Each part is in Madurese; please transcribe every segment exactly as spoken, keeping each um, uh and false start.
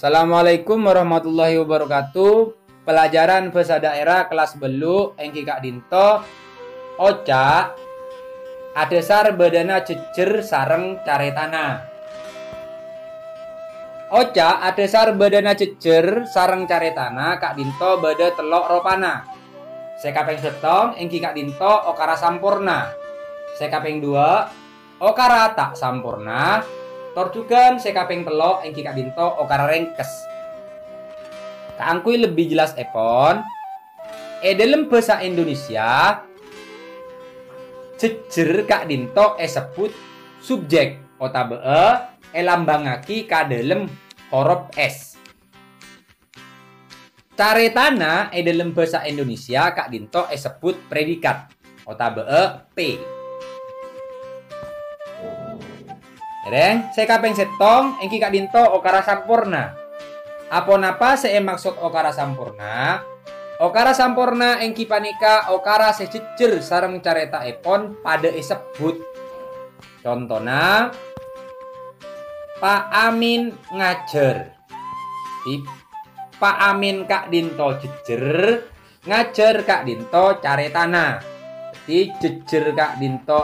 Assalamualaikum warahmatullahi wabarakatuh. Pelajaran bhâsa dhaèra kellas bâllu' èngghi ka'dinto oca' adhâsar bâdâna jejjer sareng carètana. Oca' adhâsar bâdâna jejjer sareng carètana ka'dinto bâdâ tello' ropana. Sè kapèng sèttong èngghi ka'dinto okara samporna. Sè kapèng duwâ', okara ta' samporna, tor jhughân sè kapèng tello' èngghi ka'dinto okara rèngkes. Kaangghuy lebbi jellassèpon, è dhâlem bhâsa Indonesia, jejjer ka'dinto èsebbhut subjek otabâ'â èlambângngaghi ka dhâlem horop S. Carètana è dhâlem bhâsa Indonesia ka'dinto èsebbhut predikat otabâ'â P. Dâreng, sè kapèng sèttong èngghi ka'dinto okara samporna. Aponapa sè èmaksod okara samporna? Okara samporna èngghi panèka okara sè jejjer sareng carètaèpon padâ èsebbhut. Contona, Pa' Amin ngajhâr. Dhi, Pa' Amin ka'dinto jejjer, ngajhâr ka'dinto carètana. Dhi, jejjer ka'dinto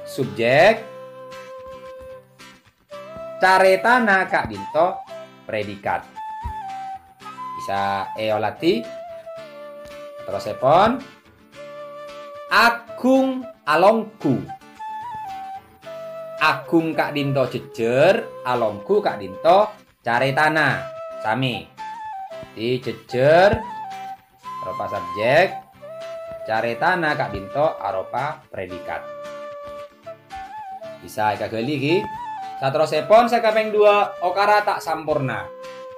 subjek, carètana ka'dinto predikat. Bisa èolatè. Terrossèpon, Agung alongghu. Agung ka'dinto jejjer, alongghu ka'dinto carètana. Samè. Dhi, jejjer aropa subjek, carètana ka'dinto aropa predikat. Bisa èkaghâli, ghi. Saterrossèpon sè kapèng duwâ', okara ta' samporna.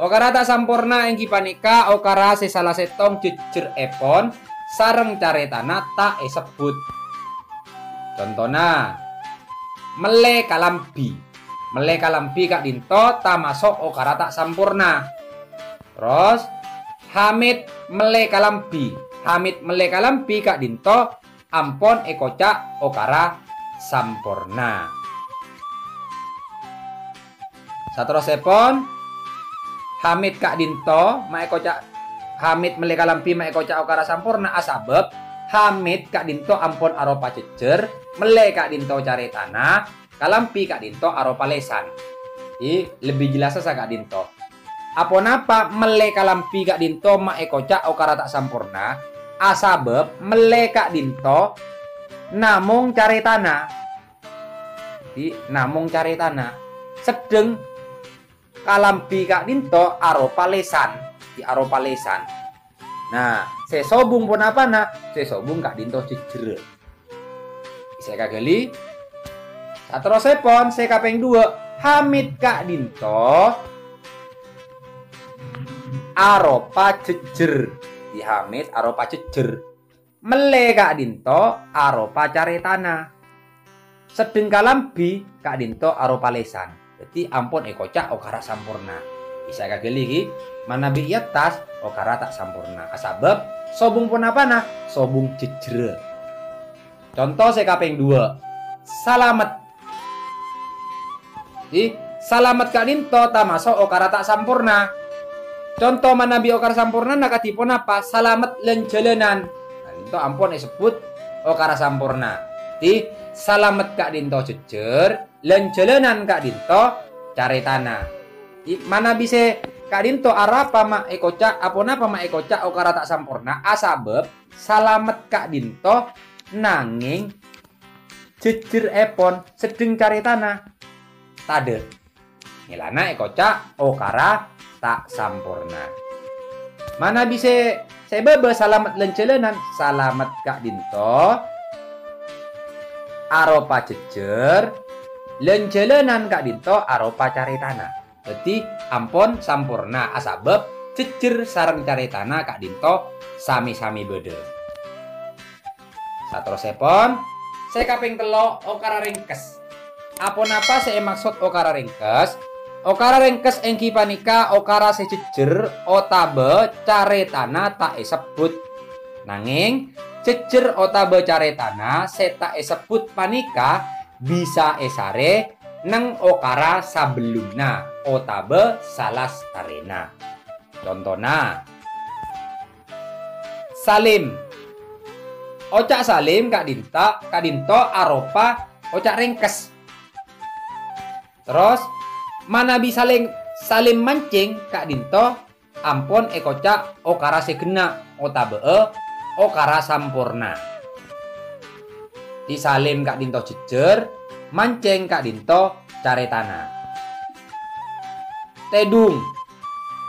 Okara ta' samporna èngghi panèka okara sè sala sèttong jejjerèpon sareng carètana ta' èsebbhut. Contona, mellè kalambhi. Mellè kalambhi ka'dinto tamaso' okara ta' samporna. Terros, Hamid mellè kalambhi. Hamid mellè kalambhi ka'dinto ampon èkoca' okara samporna. Saterrossèpon, Hamid ka'dinto ma' èkoca', Hamid mellè kalambhi ma' èkoca' okara samporna asabâb Hamid ka'dinto ampon aropa jejjer, mellè ka'dinto carètana, kalambhi ka'dinto aropa lèsan. Dhi, lebbi jellassa ka'dinto. Aponapa mellè kalambhi ka'dinto ma' èkoca' okara ta' samporna? Asabâb mellè ka'dinto namong carètana. Dhi, namong carètana. Seddheng kalambhi ka'dinto aropa lèsan. Dhi, aropa lèsan. Nah, sè sobung ponapana? Sè sobung ka'dinto jejjerrâ. Bisa èkaghâli. Saterrossèpon, sè kapèng duwâ', Hamid ka'dinto aropa jejjer. Dhi, Hamid aropa jejjer. Mellè ka'dinto aropa carètana. Seddheng kalambhi ka'dinto aropa lèsan. Dâddhi ampon èkoca' okara samporna. Bisa èkaghâli, ghi, manabi è attas okara ta' samporna. Asabâb sobung ponapana? Sobung jejjerrâ. Conto sè kapèng duwâ', Salamet. Dhi, Salamet ka'dinto tamaso' okara ta' samporna. Conto manabi okara sampornana kadhi ponapa? Salamet lân-jhâlânan. Ka'dinto ampon èsebbhut okara samporna. Dhi, Salamet ka'dinto jejjer, lân-jhâlânan ka'dinto carètana. I-, manabi sè ka'dinto arapa ma' èkoca', aponapa ma' èkoca' okara ta' samporna, asabâb Salamet ka'dinto nangèng jejjerèpon seddheng carètana tadâ'. Mèlana èkoca' okara ta' samporna. Manabi sè, sè bâbâ Salamet lân-jhâlânan, Salamet ka'dinto aropa jejjer, lân-jhâlânan ka'dinto aropa carètana. Dâddhi, ampon samporna asabâb jejjer sareng carètana ka'dinto samè-samè bâdâ. Saterrossèpon, sè kapèng tello', okara rèngkes. Aponapa sè èmaksod okara rèngkes? Okara rèngkes èngghi panèka okara sè jejjer otabâ carètana ta' èsebbhut. Nangèng, jejjer otabâ carètana sè ta' èsebbhut panèka bisa èsarè neng okara sabellunna otaba salastarèna. Contona, Salim. Oca' Salim ka'dinto, ka'dinto aropa oca' rèngkes. Terros, manabi Salim, Salim mancèng ka'dinto ampon èkoca' okara sè ghenna' otabâ'â okara samporna. Dhi Salim ka'dinto jhejjhâr, mancèng ka'dinto carètana. Tèdung.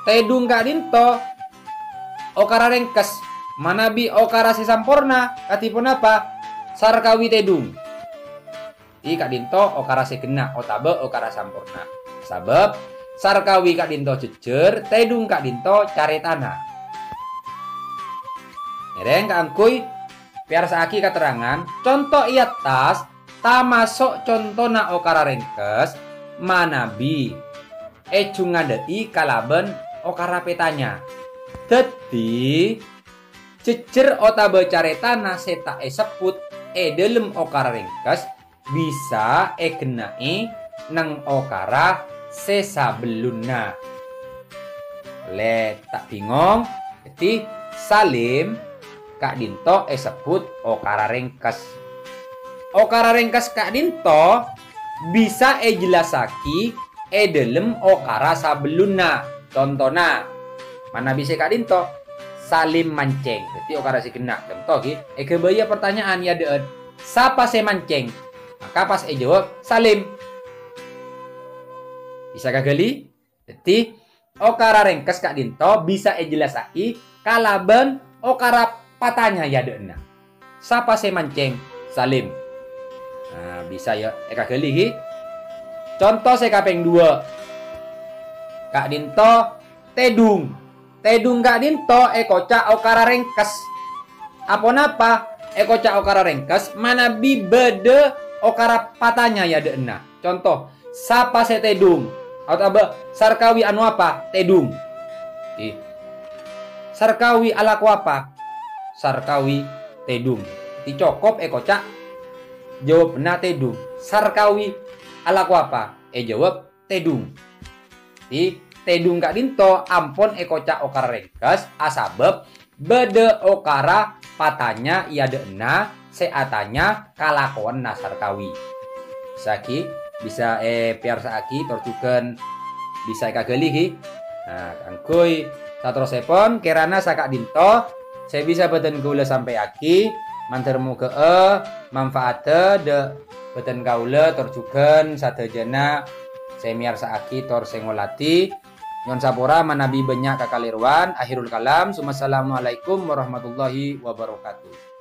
Tèdung ka'dinto okara rèngkes, manabi okara sè samporna, kadhi ponapa? Sarkawi tèdung. Dhi ka'dinto okara sè ghenna' otabâ okara samporna. Sabâb sarkawi ka'dinto jhejjhâr, tèdung ka'dinto carètana. Ngèrèng kaangghuy pèyarsa'aghi katerrangan, conto è attas tamaso' contona okara rèngkes manabi èjhungandhâ'i kalabân okara pètanya. Dhâddhi, jhejjhâr otabâ carètana sè ta' èsebbhut è dhâlem okara rèngkes bisa èghenna'è neng okara sè sabellunna. Lè ta' bingong, dhâddhi Salim ka'dinto èsebbhut okara rèngkes. Okara rèngkes ka'dinto bisa èjellassaghi è dhâlem okara sabellunna. Contona, manabi sè ka'dinto, Salim mancèng. Dhâddhi okara sè ghenna'. Conto ghi, èghâbâyâ partanya'an è adâ'ân, "Sapa sè mancèng?" Maka pas èjâwâb, "Salim." Bisa kaghâli? Dhâddhi, okara rèngkes ka'dinto bisa èjellassaghi kalabân okara patanya è adâ'na. Sapa sè mancèng? Salim. Nah, bisa yâ èkaghâli ghi. Conto sè kapèng duwâ'. Ka'dinto tèdung. Tèdung ka'dinto èkoca' okara rèngkes. Aponapa èkoca' okara rèngkes manabi bâdâ okara patanya è adâ'na? Conto, sapa sè tèdung? Otabâ sarkawi anu apa? Tèdung. Ih. Sarkawi alako apa? Sarkawi tèdung. Dhâddhi cokop èkoca' jâwâbbhâ tèdung. Sarkawi alako apa? Èjâwâb tèdung. Dhâddhi, tèdung ka'dinto ampon èkoca' okara rèngkes, asabâb bâdâ okara patanya è adâ'na sè atanya kalakowanna sarkawi. Bisa ghi, bisa èpèyarsa'aghi tor jhughân bisa èkaghâli ghi. Nah, kaangghuy saterrossèpon, kèrana saka'dinto sè bisa bhâdhân kaulâ sampèyaghi, mandhâr moghâ'â manfaatdhâ bhâdhân kaulâ tor jhughân sadhâjâna sè mèyarsa'aghi tor sè ngoladhi. Nyo'on sapora manabi bânnya' kakalèrowan. Akhirul kalam. Summassalamualaikum warahmatullahi wabarakatuh.